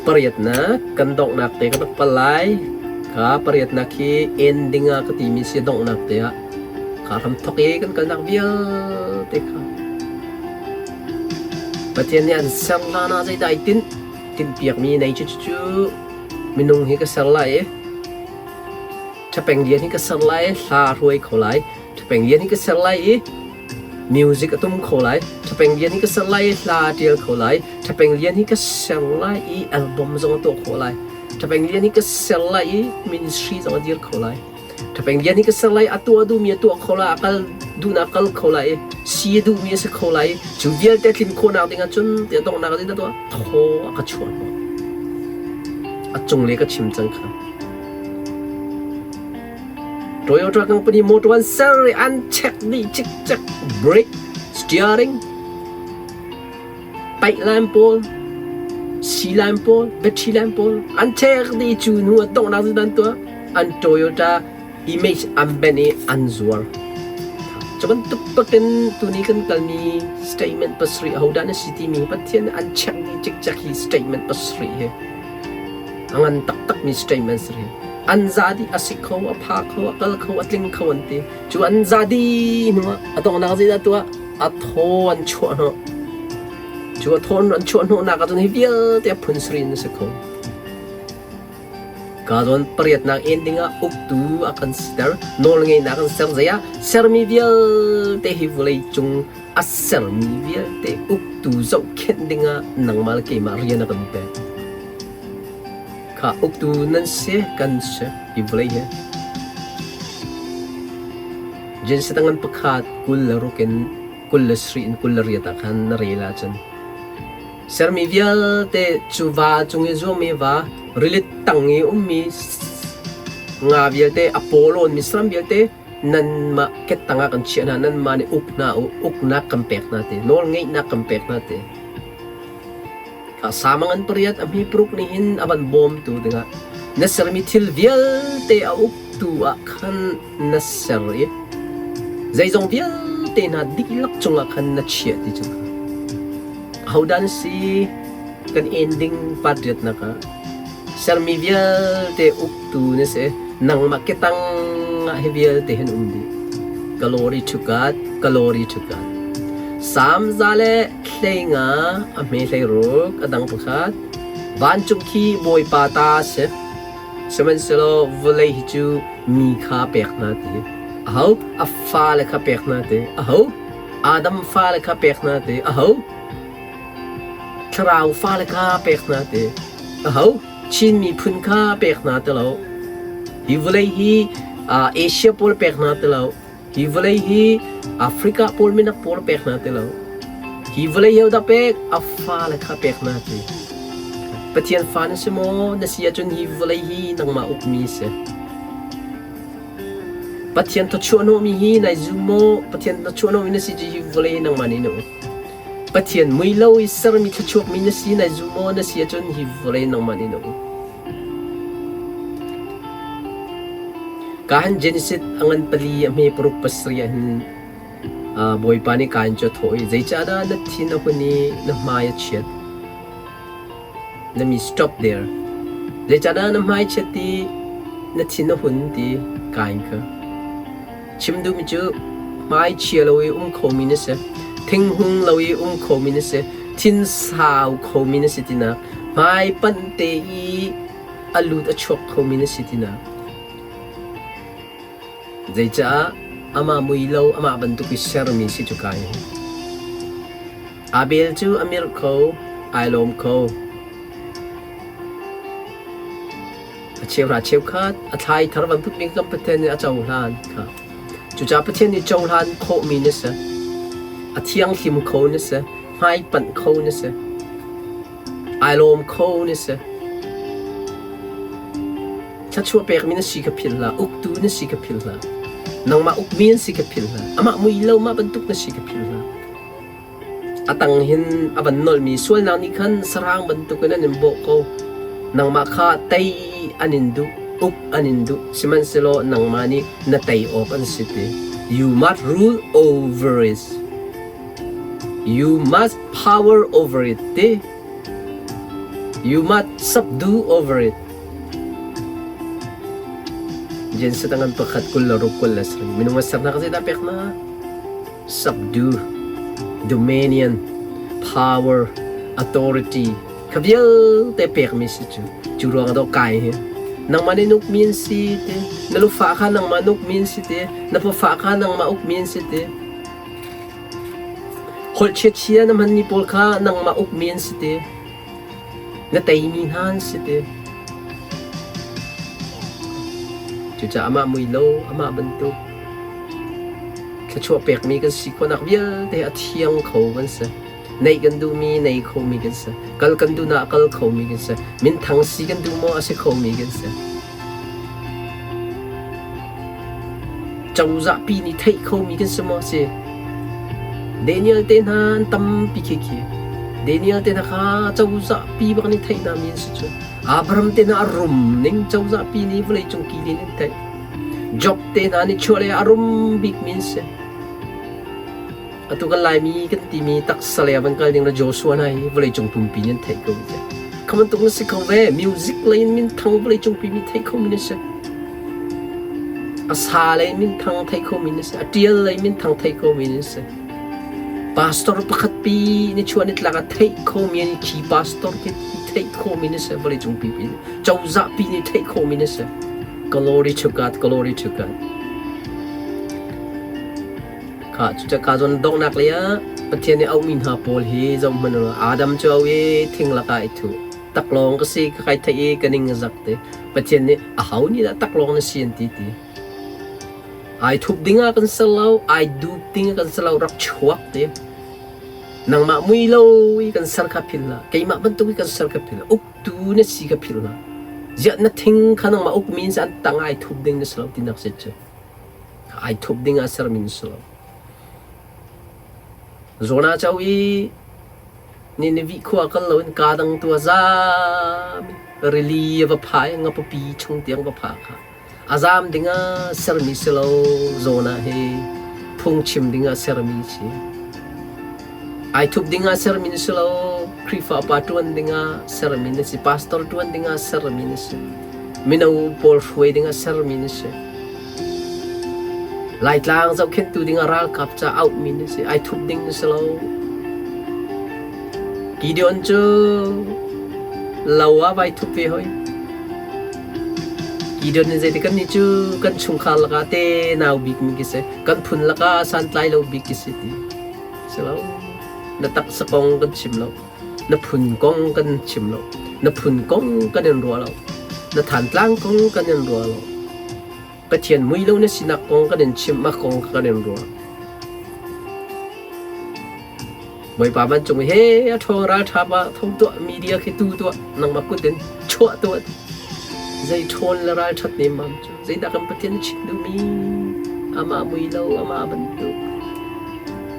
Pariatnak kan donghnak te ka rak pal lai. Ka pariatnak hi ending ah ka timi si donghnak te ah ka ram thok i kan kalnak vialte kha Pathian nih an ser hlan ah zeidah ai tinh tinhpiakmi nei cu cu minung hi ka ser lai i ṭhapeng lian hi ka ser lai i hla a hruai kho lai ṭhapeng lian hi ka ser lai i music a tum kho lai ṭhapeng lian hi ka ser lai i hla a ṭial kho lai ṭhapeng lian hi ka ser lai i album zong a tuah khawh lai ṭhapeng lian hi ka ser lai i ministry zong a dir kho lai ṭhapeng lian hi ka ser lai a tuah duhmi a tuah kho lai a kal duhnak kal kho lai i si a duhmi a si kho lai i cu vialte tlin khawhnak ding ahcun tiah donghnak ah tuah thaw a ka chuah hnawh a cunglei ka chim cang kha Toyota company motor an ser i an check dih cikcek brake steering paih line pawl si line pawl battery line pawl an check dih cu hnu a donghnak cu an tuah an Toyota image an ben i an zuar cu bantuk bakin tuni kan kalmi statement pasarih ahodah na si timi Pathian an check dih cikcek hi statement pasarih hi A ngan taktakmi statement si rih. An za dih a si kho, a pha kho, a kal kho, a tling kho an ti. Cu an za dih hnu ah a donghnak zeidah tuah? A thaw an chuah hnawh. Cu a thaw an chuah hnawhnak ahcun hi vialte a phun sarih in a si kho. Ka zawn pariatnak en dingah uktu a kan siter, nawlngeihnak an ser zei ah sermi vialte hi vawlei cung a sermi vialte uktu zohkhenh dingah nangmah le keimah rian a kan pek. Kha uktu nan si kan si hi vawlei hi. Genesis tangan pakhat 26 in 27 in 28 ah khan na rel ahcun sermi vialte cu va cung i zuangmi va rili tang i ummi nga vialte a paw lawnmi saram vialte nanmah kettang ah kan chiah hna nanmah nih uk hna u uknak kan pek hna ti nawlngeihnak kan pek hna ti kha samang an pariat a hmi paruk nih hin a van bawmtu dingah na sermi thil vialte a uktu ah khan na ser i zeizong vialte hna dihlak cungah khan na chiah ti cu ahodah na si kan ending patriatnak ah Sermi vialte uktu na si. Nangmah ketang ah hi vialte hin um dih. Glory to God, glory to God. Sam za le hlei nga a hme hlei ruk a dang pakhat. Vancung khi Bawipa ta a si. Sihmanhsehlaw vawlei hi cu mi kha pek hna ti. Aho? A fale kha pek hna ti. Aho? Adam fale kha pek hna ti. Aho? Thlarau fale kha pek hna ti. Aho? Chin miphun kha pek hna ti lo. Hi vawlei hi Asia pawl pek hna ti lo. Hi vawlei hi Africa pawl minak pawl pek hna ti lo. Hi vawlei hi dah pek? A fale kha pek hna ti. Pathian fa na si maw? Na si ahcun hi vawlei hi nangmah ukmi si. Pathian thawchuah hnawhmi hi nai zum maw? Pathian thawchuah hnawhmi na si cu hi vawlei hi nangmah nih na uk. Pathian mui lo i sermi thluachuakmi na si nai zum maw? Na si ahcun hi vawlei nangmah nih na uk. Ka han Genesis a ngan pali a hme paruk pasarih ah hin Bawipa nih Kain cu a thawh i zeicahdah na thin a hun i na hmai a chiat? Let me stop there. Zeicahdah na hmai chiat i na thin a hun ti Kain kha. Chim duhmi cu hmai chia lo i um khomi na si, thinghung lo i um khomi na si, thin sau khomi na si tinak, hmai panh te i a lut a chuak khomi na si tinak. Zeicah amah mui lo amah bantuk i sermi si cu kai hi. Abel cu a mirh kho, ai lawm kho. A cheuhra cheukhat a thlai thar bantuk bik kan Pathian nih a cohlan kha. Cucaah Pathian nih cohlan khawhmi na si. A thianghlim kho na si. Hmaipanh kho na si. Ai lawm kho na si. Thluachuah pekmi na si kha philh hlah. Uktu na si kha philh hlah. Nangmah ukmi an si kha philh hlah. Amah mui lo mah bantuk na si kha philh hlah. A tang hin a van nolhmi sualnak nih khan sahrang bantukin an in bawh ko. Nangmah kha tei an in duh, uk an in duh, sihmanhsehlaw nangmah nih na tei awk an si ti. You must rule over it. You must power over it ti. You must subdue over it. Jenset ngan pakhat 26 27. Minung a sernak zeidah pek na? Subdue, dominion, power, authority kha vialte pekmi si cu. Cu ruang ah kai hi. Nangmah nih nuk min si ti, na lufa kha nangmah nuk min si ti, na pafa kha nangmah uk min si ti. Holh chiachia na hmanmi pawl kha nangmah ukmi an si ti. Na teimi hna an si ti. Cucaah amah mui lo, amah bantuk thluachuah pekmi kan si khawhnak vialte a thiang kho kan si. Neih kan duhmi nei khomi kan si. Kal kan duhnak kal khomi kan si. Minthang si kan duh maw a si khomi kan si. Cozah pi nih theih khomi kan si maw si? Daniel te hna an tampi khi khi. Daniel te hna kha cozah pi bak nih theih hna mi an si cu. Abraham te hna a rum ning cozah pi nih vawleicung ki nih an theih. Job te hna nih chuahlei ah a rum bikmi an si. Atu kan Laimi kan timi taksa lei ah van kal ding le Joshua hna hi vawleicung pumpi nih an theih ko ti. Kha bantuk na si kho ve. Music lei in minthang vawleicung pi mi theih kho mi na si. A sa lei minthang theih kho mi na si. A tial lei minthang theih kho mi na si. Pastor pakhat pi ni chuah ni tlak ah theih kho mi an khi pastor khi theih kho mi na si vawleicung pi pi. Cozah pi nih theih kho mi na si. Glory to God, glory to God. Kha cucaka zawn donghnak lei ah Pathian nih auhmi hna pawl hi zohhmanh u law Adam cu au i thing lakah i thuh. Taklawng ka si ka kai theih i ka ning a zak ti. Pathian nih aho nih dah taklawng na si an ti ti. Ai thup ding ah kan ser lo, ai dup ding ah kan ser lo, rak chuak ti. Nangmah mui lo i kan ser kha philh hlah. Keimah bantuk i kan ser kha philh hlah. Uktu na si kha philh hlah. Ziah na thing kha nangmah ukmi in an tang ai thup ding na si lo tinak si cu. Ai thup ding ah sermi na si lo. Jonah cho i Nineveh khua kal loin kaa dang tu a zaam i rili a va pha i ngapapi chung tiang va pha kha. A zaam ding ah sermi si lo Jonah hi phungchim ding ah sermi si. Ai thup ding ah sermi na si lo Khrihfa upa ṭuan ding ah sermi na si. Pastor ṭuan ding ah sermi na si. Mino pawl hruai ding ah sermi na si. Laitlang zohkhenhtu dingah ralkap ca auhmi na si. Ai thup ding na si lo. Gideon cu lo ah vai thup ve hoi. Gideon nih zeitik kan nih cu kan chungkhar lakah te nau bikmi ki si. Kan phun lakah santlai lo bik ki si ti. Si lo. Na taksa kong kan chim lo. Na phun kong kan chim lo. Na phun kong kan in ruah lo. Na thantlang kong kan in ruah lo. Pathian mui lo na sinak kong kan in chimh, mah kong kan in ruah. Bawipa vancung he a ṭhawng ralṭha pa tho tuah media khi tu tuah nangmah kut in chuah tuah zei ṭhawn le ralṭhat nemmam cu zeidah kan Pathian chim duhmi amah mui lo amah bantuk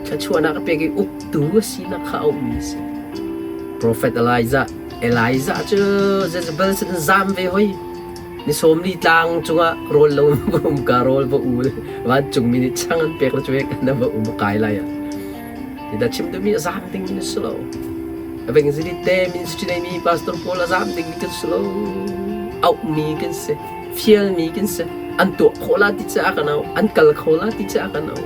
thluachuahnak a pek i uktu a sinak kha a ummi a si. Prophet Elijah Elijah cu Jezebel sin zam ve hoi ni 40 tlang cungah rawl lo va um ka rawl va ul vancungmi nih chang an pek la cu kan va um kai lai ah Dah chim duhmi a zam ding na si lo. Evangelist te ministry nei mi pastor pawl a zam ding mi kan si lo. Auhmi kan si. Fialmi kan si. An tuah khawh la ti caah kan au. An kal kho la ti caah kan au.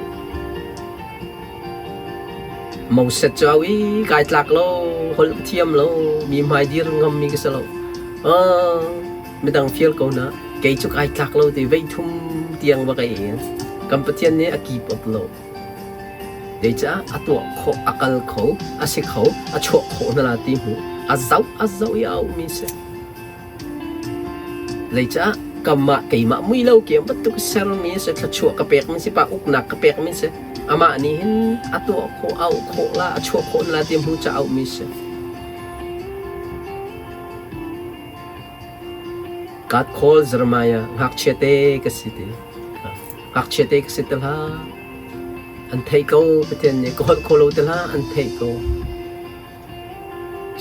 Moses cu au i kai tlak lo, holh ka thiam lo, mi hmai dir ngam mi ka si lo. Ah, midang fial ko na, kei cu kai tlak lo ti vei thum tiang va kai en. Kan Pathian nih a keep up lo. Zeicah a tuah khawh, a kal kho, a si kho, a chuah khawh hna la ti hmu. A zoh a zoh i a auhmi si. Zeicah kamah keimah mui lo ke bantuk sermi si, thluachuah ka pekmi si, pa uknak ka pekmi si. Amah nih hin a tuah khawh, a auh khawh la, a chuah khawh la ti hmu ca auhmi si. God call Jeremiah, ngakchia te ka si ti. Ngakchia te ka si te hlah. An theih ko Pathian nih ka holh kho lo te hlah an theih ko.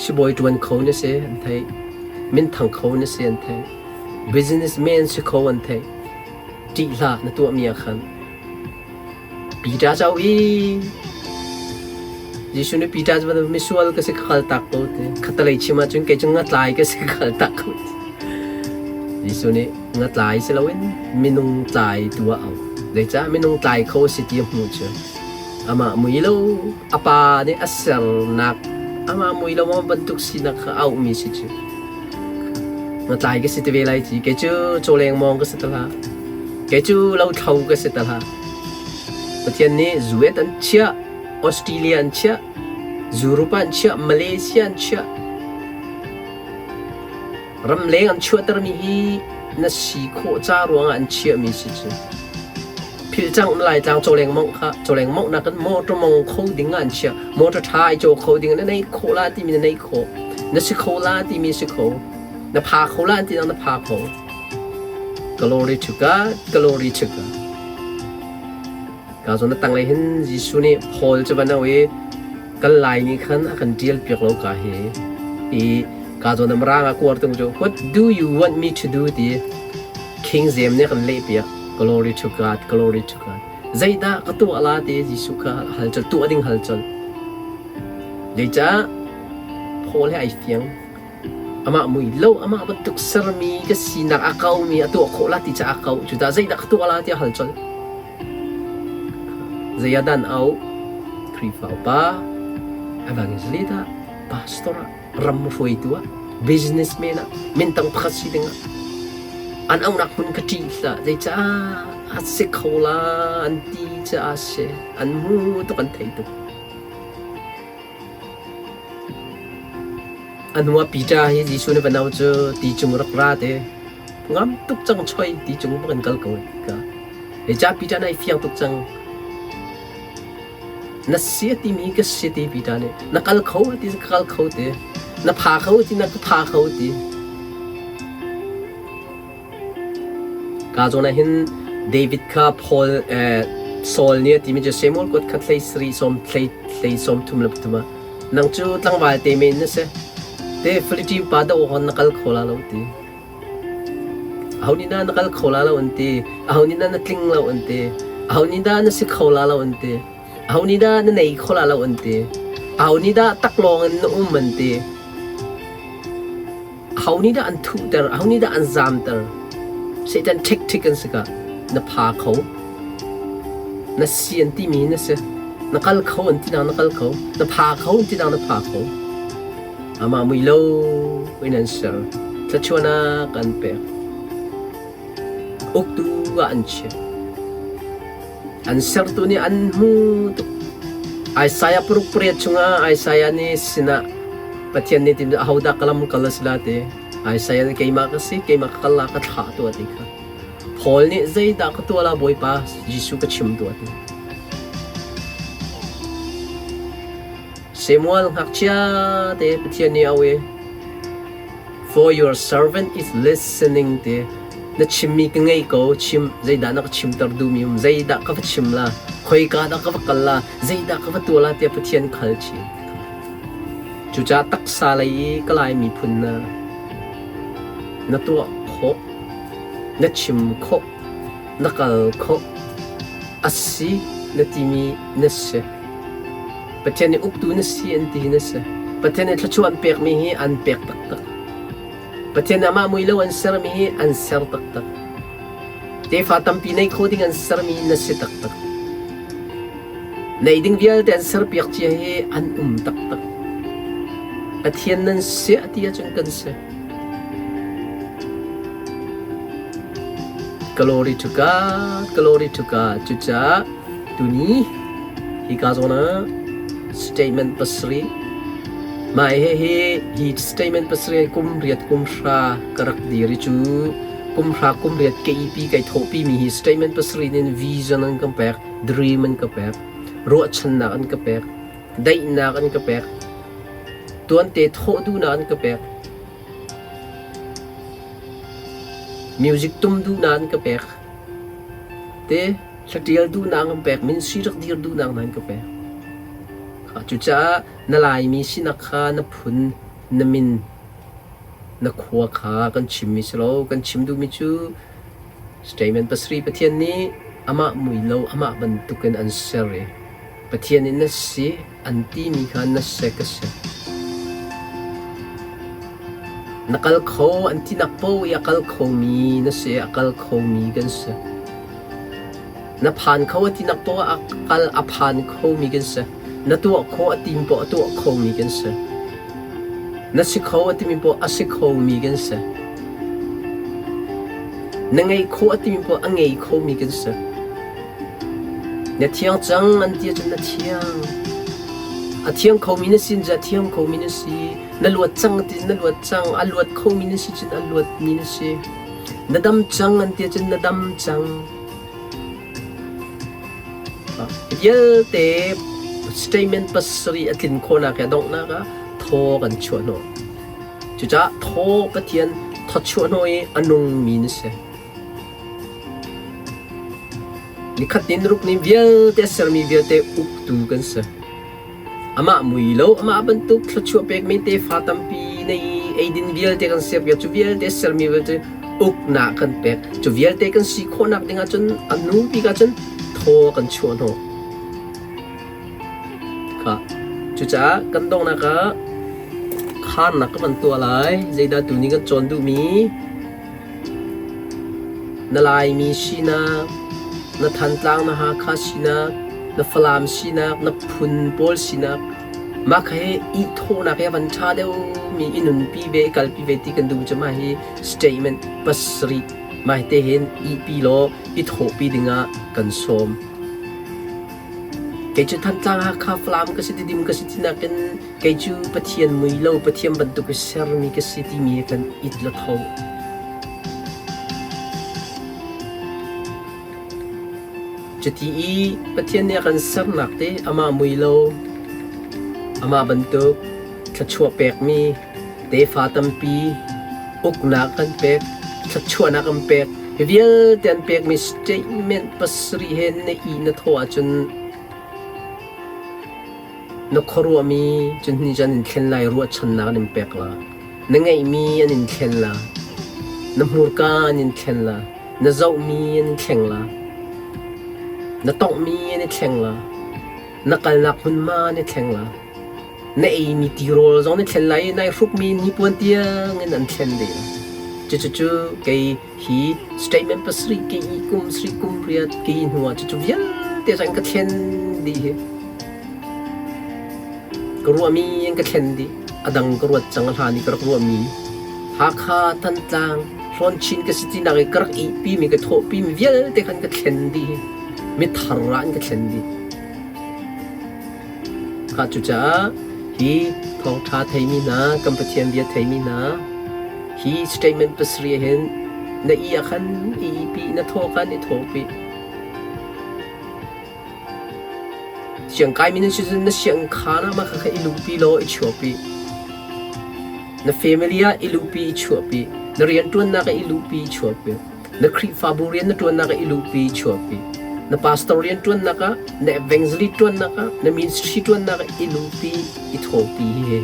Sibawi ṭuan kho na si an theih. Minthang kho na si an theih. Businessman si kho an theih. Ṭih hlah na tuahmi ah khan. Peter cau i. Jesuh nih Peter cu bantuk misual ka si ka kal tak ko ti. Khatalei chim ahcun kei cu ngatlai ka si ka kal tak ko ti. Jesuh nih ngatlai si loin minung tlai tu ah au. Zeicah minung tlai kho si ti a hmuh cu. Amah mui lo a pa nih a sernak amah mui lo bantuk sinak kha auhmi si cu. Ngatlai ka si te ve lai ci. Kei cu cawleng mawng ka si ta hlah. Kei cu lothlo ka si ta hlah. Pathian nih zuet an chiah, Australia an chiah, Europe an chiah, Malaysia an chiah. Ramleng an chuahtermi hi na si khawh ca ruangah an chiahmi si cu. Philh cang na Laitlang cawleng mongh kha cawleng mongh nak in motor mong kho ding ah an chiah. Motor ṭha ai caw kho ding na nei khawh la timi na nei khawh. Na si kho la timi si kho. Na pha kho la ti na pha kho. Glory to God, glory to God. Ka zawn na tanglei hin Jesuh nih Paul cu van au i kan lai nih khan a kan ṭial piak lo ka hi i ka zawn na mirang ah kuar tung cu what do you want me to do ti King James nih kan leh piak glory to God glory to God zeidah ka tuah la ti Jesuh kha hal col tuah ding hal col zeicah Paul he ai fiang Amah mui lo, amah bantuk sermi ka sinak a kaumi a tuah khawh la ti caah a kau. Cucaah zeidah ka tuah la tiah hal colh. Zei ah dan au? Khrihfa upa, evangelist ah, pastor ah, ram hruaitu ah, businessman ah, mintang pakhat si ding ah, an aunak hmun ka ṭih hlah. Zeicah a si kho la an ti caah a si. An hmu tuk, an thei tuk. A hnuah Peter hi Jesuh nih va no cu ti cung rak ra te. Ngam tuk cang choi ti cung bak in kal ko ka. Zeicah Peter nih ai fiang tuk cang. Na si a timi ka si ti Peter nih. Na kal kho ti ka kal kho ti. Na pha kho ti na ka pha kho ti. Ka zawn ah hin David kha Paul Saul nih a timi cu Samuel kuat khat hlei sarih sawm hlei hlei sawm thum le pathum ah nang cu tlangval te men na si te Philippine pa do hon na kal kho la lo ti aho nih dah na kal kho la lo an ti aho nih dah na tling lo an ti aho nih dah na si kho la lo an ti aho nih dah na nei kho la lo an ti aho nih dah taklawng in na um an ti Aho nih dah an thuhter, aho nih dah an zamter? Satan ṭhekṭhek an si ka. Na pha kho. Na si an timi na si. Na kal kho an ti na na kal kho. Na pha kho an ti na na pha kho. Amah mui lo in an ser. Thluachuahnak an pek. Uktu ah an chiah. An sertu nih an hmu tuk. Isaiah paruk pariat chungah Isaiah nih sinah Pathian nih tin ahodah ka lam kal a si la ti. Isaiah nih keimah ka si, keimah ka kal la ka thlah tuah ti kha. Paul nih zeidah ka tuah la Bawipa Jesuh ka chim tuah ti. Samuel ngakchia te Pathian nih a i For your servant is listening ti na chimmi ka ngei ko chim zeidah na ka chimter duhmi um zeidah ka va chim la khoika dah ka va kal la zeidah ka va tuah la tiah Pathian khal chin cucaah taksa lei i ka Lai miphun na na tuah khawh na chim khawh na kal khawh a si na timi na si Pathian nih uktu na si an ti na si. Pathian nih thluachuah an pekmi hi an pek taktak. Pathian nih amah mui lo an sermi hi an ser taktak. Tefa tampi nei kho ding an sermi na si taktak. Nei ding vialte an serpiak cia hi an um taktak. Pathian nan si a ti ahcun kan si. Glory to God, glory to God. Cucaah Tuni hika zawn ah statement pasarih mah hihi hi statement pasarih kum riat kum hra ka rak dir i cu kum hra kum riat ka ipi kai thawhpi mi hi statement pasarih nin vision an ka pek dream an ka pek ruahchannak an ka pek daihnak an ka pek tuante thawh duhnak an ka pek music tum duhnak an ka pek te Hlatial duhnak an pek, min si rak dir duhnak hna an ka pek. Cucaah na Laimi sinak kha na phun, na min, na khua kha kan chimmi si lo. Kan chim duhmi cu statement pasarih Pathian nih amah mui lo, amah bantukin an ser i. Pathian nih na si an timi kha na si ka si. Na kal kho an tinak paoh i a kal khomi na si, a kal khomi kan si. Na phan kho a tinak paoh ah a kal a phan khomi kan si. Na tuah khawh a tim paoh a tuah khomi kan si. Na si kho a timi paoh a si khomi kan si. Na ngeih khawh a timi paoh a ngei khomi kan si. Na thiang cang an ti ahcun na thiang. A thiang khomi na sin cu a thiang khomi na si. Na luat cang ti na luat cang. A luat khomi na si cun a luatmi na si. Na dam cang an ti ahcun na dam cang. Vialte statement pasarih a tlin khawhnak he donghnak ah thaw kan chuah hnawh. Cucaah thaw Pathian thawchuah hnawh i a nungmi na si. Nikhat ni naruk ni vialte a sermi vialte uktu kan si. Amah mui lo, amah bantuk thluachuah pekmi tefa tampi nei eidin vialte kan serpiak cu vialte sermi vialte uknak kan pek. Cu vialte kan si khawhnak ding ahcun a nu bik ahcun thaw kan chuah hnawh. Kha. Cucaah kan donghnak ah kharnak ka van tuah lai. Zeidah tuni kan cawn duhmi? Na Laimi sinak, na Thantlang na Hakha sinak, na Falam sinak, na phun pawl sinak, mah kha hi i thawhnak hi a van ṭha deuhmi i nunpi ve, i kalpi ve ti kan duh cu mah hi statement pasarih mah hi te hin ihpi law i thawhpi dingah kan sawm. Kei cu Thantlang Hakha Falam ka si Tidim ka si ti nakin kei cu Pathian mui lo Pathian bantuk i sermi ka si timi he kan it la tho. Cuti i Pathian nih a kan sernak te amah mui lo amah bantuk thluachuah pekmi tefa tampi uknak kan pek thluachuahnak kan pek hi vialte an pekmi statement pasarih he na i na thawh ahcun na khuaruahmi cun hi cu an in thlen lai ruahchannak an in pek la na ngeihmi an in thlen la na hmurka an in thlen la na zohmi an in thleng la na tonghmi an i thleng la na kalnak hmunhma an i thleng la Na eimi tirawl zong na thlen lai i nai hrukmi hnipuan tiangin an thlen ve lai. Cucucu kei hi statement pasarih kei i kum sarih kum riat kei hnu ah cucu vialte cu an ka thlen dih hi. Ka ruahmi an ka thlen dih. A dang ka ruat cang a hlan i ka rak ruahmi. Hakha, Thantlang, Hlawn ka si tinak i ka rak ihpimi ka thawhpimi vialte khan ka thlen dih hi. Mithar ah an ka thlen dih. Khah cucaah hi thawngṭha theimi hna, kan Pathian bia theimi hna, hi statement pasarih ah hin na i ah khan i pi, na thaw khan i thawpi. Siangkaimi nan si cun na siangkhaan ah mah kha i luhpi law i chuahpi. Na family ah i luhpi i chuahpi. Na rianṭuannak ah i luhpi i chuahpi. Na Khrihfabu rian na ṭuannak ah i luhpi i chuahpi. Na pastor rian ṭuannak ah, na evangelist ṭuannak ah, na ministry ṭuannak ah i luhpi, i thawhpi hi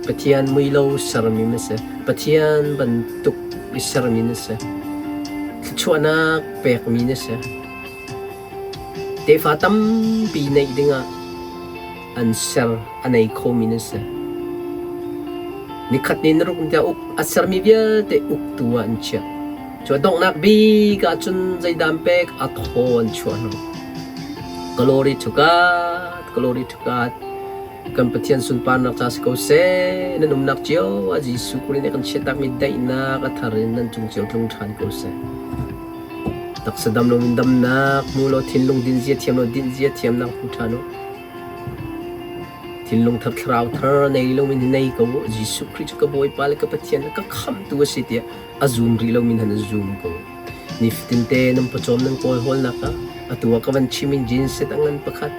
Pathian mui lo sermi na si. Pathian bantuk i sermi na si. Thluachuahnak pekmi na si. Tefa tampi neih dingah an ser a nei khomi na si. Nikhat ni na ruk tiah uk a sermi vialte uktu ah an chiah. Cu a donghnak bik ahcun zeidah an pek a thaw an chuah hna. Glory to God, glory to God. Kan Pathian sunparnak ca si ko seh. Nan umnak cio ah Jesuh Khrih nih kan chiahtakmi daihnak a thar in nan cung cio tlung ṭhan ko seh. Taksa dam loin damnak hmu law thinlung dinzia thiam law dinzia thiamnak hmu ṭhan u. Thinlung thar thlarau thar nei loin hi nei ko u. Jesuh Khrih cu ka Bawipa le ka Pathian le ka khamhtu a si tiah a zum rih lomi hna nan zum ko. Nifatinte nan pawcawm nan kawl hawlnak ah atu ah ka van chim in jeans set a ngan pakhat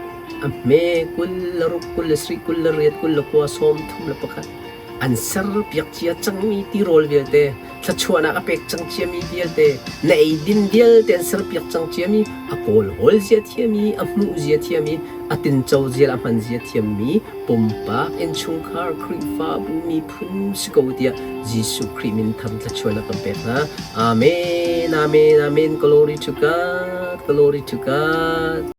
a hme 20 le ruk 27 28 29 31 an ser piak cia cangmi tirawl vialte thluachuahnak a pek cang ciami vialte na eidin vialte an serpiak cang ciami a kawl hawl zia thiami a hmuh zia thiami a tinco zia a hman zia thiammi pumpak innchungkhar Khrihfabu miphun si ko tiah Jesuh Khrih min tham thluachuahnak kan pek hna. Amen, amen, amen. Glory to God, glory to God.